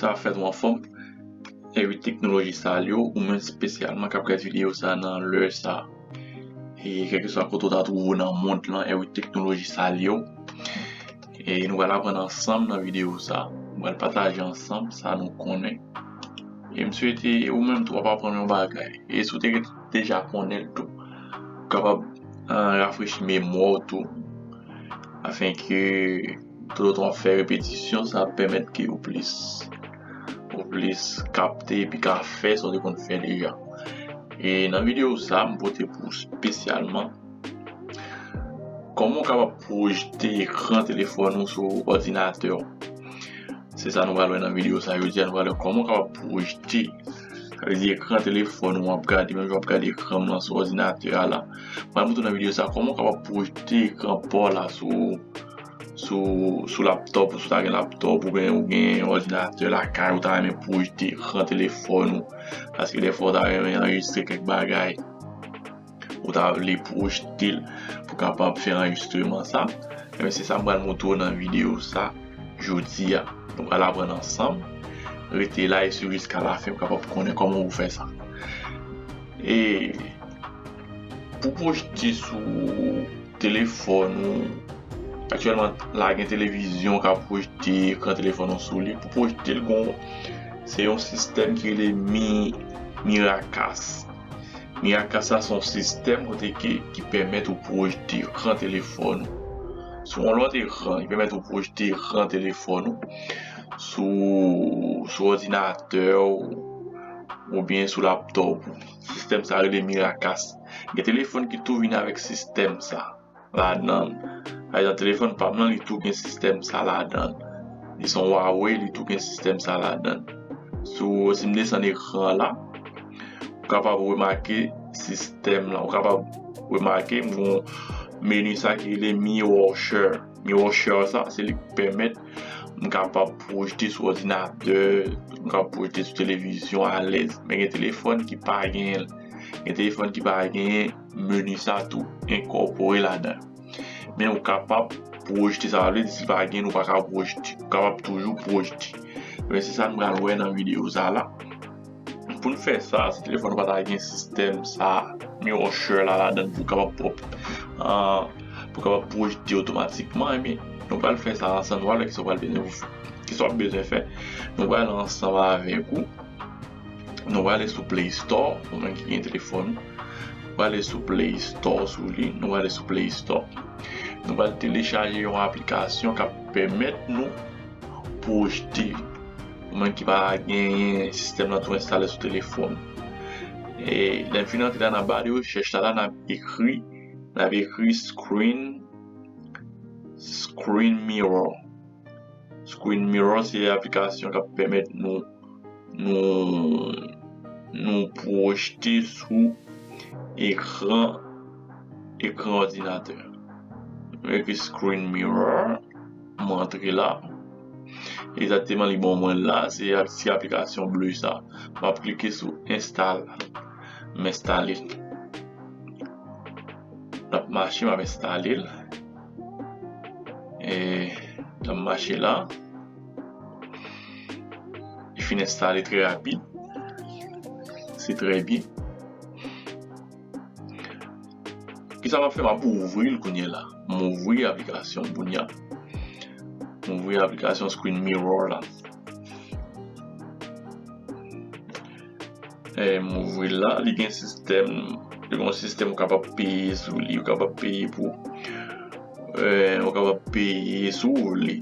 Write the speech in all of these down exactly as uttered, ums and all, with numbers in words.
Sa fèt ou anfòm? Ewi, teknoloji salye w, ou menm espesyalman k ap gade videyo sa nan lè sa. E kèlkeswa kote w ta twouve w nan mond lan, ewi, teknoloji salye w. E nou pral aprann ansanm nan videyo sa. Nou pral pataje ansanm sa nou konnen. E m swete ou menm tou w ap aprann yon bagay. E si w te deja konnen l tou, ou kapab, ah, rafrechi memwa w tou. Afenke toutotan w ap fè repetisyon, sa ap pèmèt ke ou plis, ou plis kapte epi ka fè sa w te konn fè deja. E nan videyo sa, m pote pou ou espesyalman kòman w kapab pwojte ekran telefòn ou sou òdinatè w. Se sa nou pral wè nan videyo sa jodi a, nou pral wè kòman w kapab pwojte. Sa vle di ekran telefòn ou w ap gade, menm jan w ap gade ekran m lan sou òdinatè a la. Mwen montre w nan videyo sa kòman w kapab pwojte ekran pa w la sou, sou, sou laptòp ou, si w ta gen laptòp oubyen ou gen òdinatè lakay ou, ta renmen pwojte ekran telefòn ou. Paske dèfwa w ta renmen anrejistre kèk bagay. Ou ta vle pwojte l pou kapab fè anrejistreman sa. Ebyen, se sa m pral montre w nan videyo sa jodi a. Nou pral aprann ansanm. Rete la e swiv jiska lafen pou kapab konnen kòman pou fè sa. E pou pwojte sou telefòn ou, aktyèlman la gen televizyon k ap pwojte ekran telefòn ou sou li. Pou pwojte l, gon, se yon sistèm ki rele Mi, Miracast. Miracast la se yon sistèm kote ke, ki pèmèt ou pwojte ekran telefòn ou. Sou yon lòt ekran, li pèmèt ou pwojte ekran telefòn ou sou, sou òdinatè w oubyen sou laptòp ou. Sistèm sa rele Miracast. Gen telefòn ki tou vin avèk sistèm sa ladan l. Pa egzanp, telefòn pa m lan, li tou gen sistèm sa ladan l. Li se yon Huawei, li tou gen sistèm sa ladan l. Sou, si m desann ekran la, ou kapab remake sistèm lan. Ou kapab remake m gon meni sa ki rele Mirror Share. Mirror Share sa, se li k pèmèt m kapab pwojte sou òdinatè, m kapab pwojte sou televizyon alèz. Men gen telefòn ki pa genyen l. Gen telefòn ki pa genyen meni sa tou enkòpore ladan l. Men ou kapab pwojte, sa vle di si l pa gen, ou pa ka pwojte. Ou kapab toujou pwojte. Men se sa n pral wè nan videyo sa la. Pou n fè sa, si telefòn ou pa ta gen sistèm sa, Mirror Share la ladan l pou kapab pwòp, ah, pou kapab pwojte otomatikman, ebyen, nou pral fè sa ansanm, nou pral wè kisa w pral bezwen pou fè. Kisa w ap bezwen fè? Nou pral ansanm avèk ou. Nou prale sou Play Store, ou menm ki gen telefòn. Nou prale sou Play Store sou li, nou prale sou Play Store. Nou pral telechaje yon aplikasyon k ap pèmèt nou pwojte. Ou menm ki pa genyen sistèm nan tou enstale sou telefòn. E lè n fin antre la nan ba de rechèch la, la n ap ekri, n ap ekri screen, screen mirror. Screen mirror se aplikasyon k ap pèmèt nou nou, nou pwojte sou ekran, ekran òdinatè. M ekri screen mirror, m antre la. Egzakteman, li ban mwen la, se ap-, ti aplikasyon ble sa. M ap klike sou enstale. M enstale l. L ap mache, m ap enstale l. E l ap mache la. Li fin enstale trè rapid. Se trè byen. Kisa m ap fè? M ap ouvri l kounye a la. M ouvri aplikasyon kounye a. M ouvri aplikasyon Screen Mirror la. E m ouvri l la, li gen sistèm, li gen yon sistèm ou kapab peye sou li, ou kapab peye pou, e, ou kapab peye si w vle.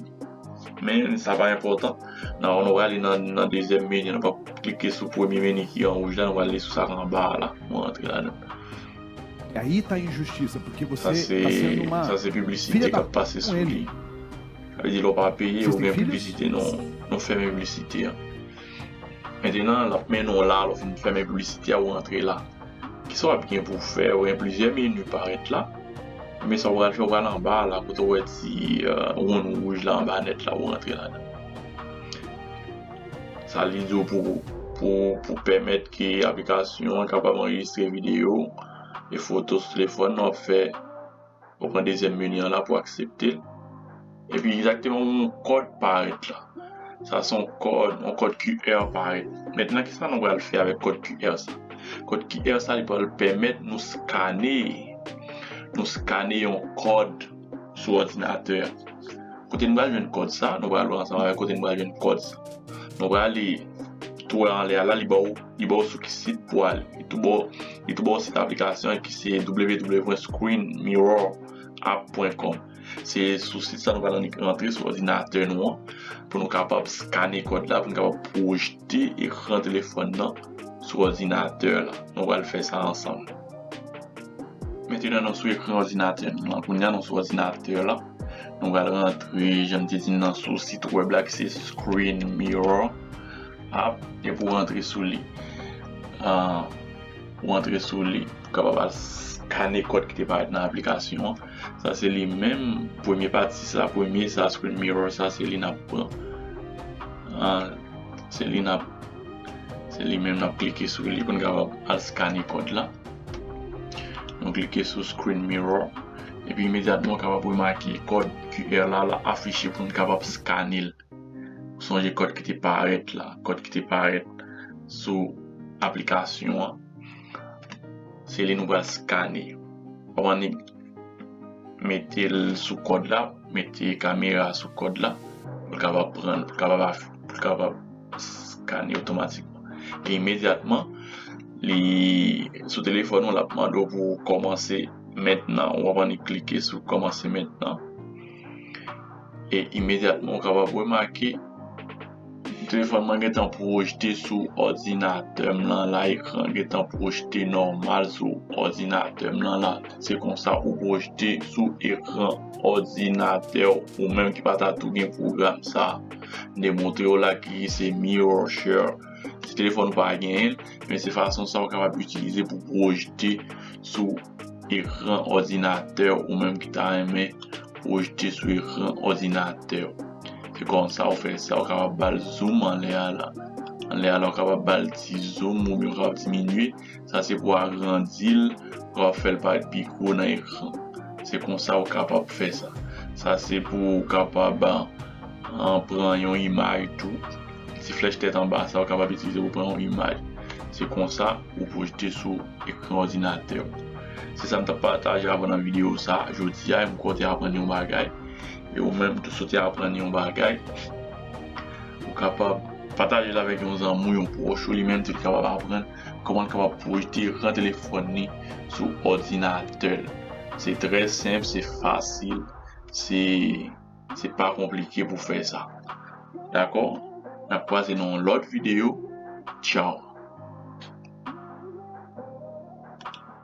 Men sa pa enpòtan. Nan, nou prale nan, nan dezyèm meni, nou p ap klike sou premye meni ki an wouj la, nou prale sou sa k anba a la, nou rantre ladan. Aí tá a injustiça, porque você tá sendo uma filha da puta com ele. Sa se, sa se piblisite k ap pase sou li. Sa vle di lè w pa peye, ou gen piblisite, nou, nou fèmen piblisite an. Mentenan, l ap mennen w la, lè w fin fèmen piblisite a, ou rantre la. Kisa w ap gen pou w fè? Ou gen plizyè meni parèt la. Men sa w pral fè, w pral anba la, kote w wè ti, e, wonn wouj la anba nèt la, ou rantre ladan. Sa li di w pou, pou, pou pèmèt ke aplikasyon an kapab anrejistre videyo e foto sou telefòn nan, w ap fè, ou pran dezyèm meni an la pou aksepte l. Epi egzakteman yon kòd parèt la. Sa se yon kòd, yon kòd QR parèt. Mentnan, kisa nou pral fè avèk kòd QR sa? Kòd QR sa, li pral pèmèt nou skane, nou skane yon kòd sou òdinatè a. Kote n pral jwenn kòd sa? Nou pral wè ansanm avèk kote n pral jwenn kòd sa. Nou pral li tou anlè a la, li ba w, li ba w sou ki sit pou ale. Li tou ba w, li tou ba w sit aplikasyon ki se w w w pwen screen mirror app pwen com. Se sou sit sa nou pral rantre sou òdinatè nou an pou nou kapab skane kòd la, pou nou kapab pwojte ekran telefòn nan sou òdinatè la. Nou pral fè sa ansanm. Mentnan nou sou ekran òdinatè nou an. Kounye a nou sou òdinatè la. Nou pral rantre, jan m te di n nan, sou sit wèb la ki se Screen Mirror app, epi w rantre sou li. Ah, w rantre sou li pou kapab al skane kòd ki te parèt nan aplikasyon an. Sa se li menm, premye pati sa, premye sa, Screen Mirror, sa se li n ap pran. Ah, se li n ap, se li menm n ap klike sou li pou n kapab al skane kòd la. Nou klike sou Screen Mirror. Epi imedyatman, w kapab remake kòd QR la, la afiche pou n kapab skane l. Sonje kòd ki te parèt la, kòd ki te parèt sou aplikasyon an. Se li nou pral skane. W ap annik mete l sou kòd la, mete kamera sou kòd la, pou l kapab pran, pou l kapab, pou l kapab skane otomatikman. E imedyatman, li sou telefòn ou, l ap mande w pou w kòmanse mentnan. W ap annik klike sou kòmanse mentnan. E imedyatman, w kapab remake telefòn mwen gentan pwojte sou òdinatè m lan la, ekran gentan pwojte nòmal sou òdinatè m lan la. Se konsa ou pwojte sou ekran òdinatè w, ou menm ki pa ta tou gen pwogram sa. M te montre w la ki se Mirror Share. Si telefòn ou pa genyen l, men se fason sa ou kapab itilize pou pwojte sou ekran òdinatè w, ou menm ki ta renmen pwojte sou ekran òdinatè w. Se konsa ou fè sa, ou kapab ba l zoom anlè a la. Anlè a la, ou kapab ba l ti zoom oubyen ou kapab diminye. Sa se pou agrandi l, ou kapab fè l parèt pi gwo nan ekran. Se konsa ou kapab fè sa. Sa se pou ou kapab, ah, pran yon imaj tou. Ti flèch tèt anba sa, ou kapab itilize pou pran yon imaj. Se konsa ou pwojte sou ekran òdinatè w. Se sa m t ap pataje avè w nan videyo sa. Jodi a, m kwè w te aprann yon bagay. E ou menm tou, si w te aprann yon bagay, ou kapab pataje l avèk yon zanmi w, yon pwòch ou, li menm tou li kapab aprann kòman l kapab pwojte ekran telefòn li sou òdinatè l. Se trè senp, se fasil, se, se pa konplike pou fè sa. Dakò? N ap kwaze nan yon lòt videyo. Tchaw!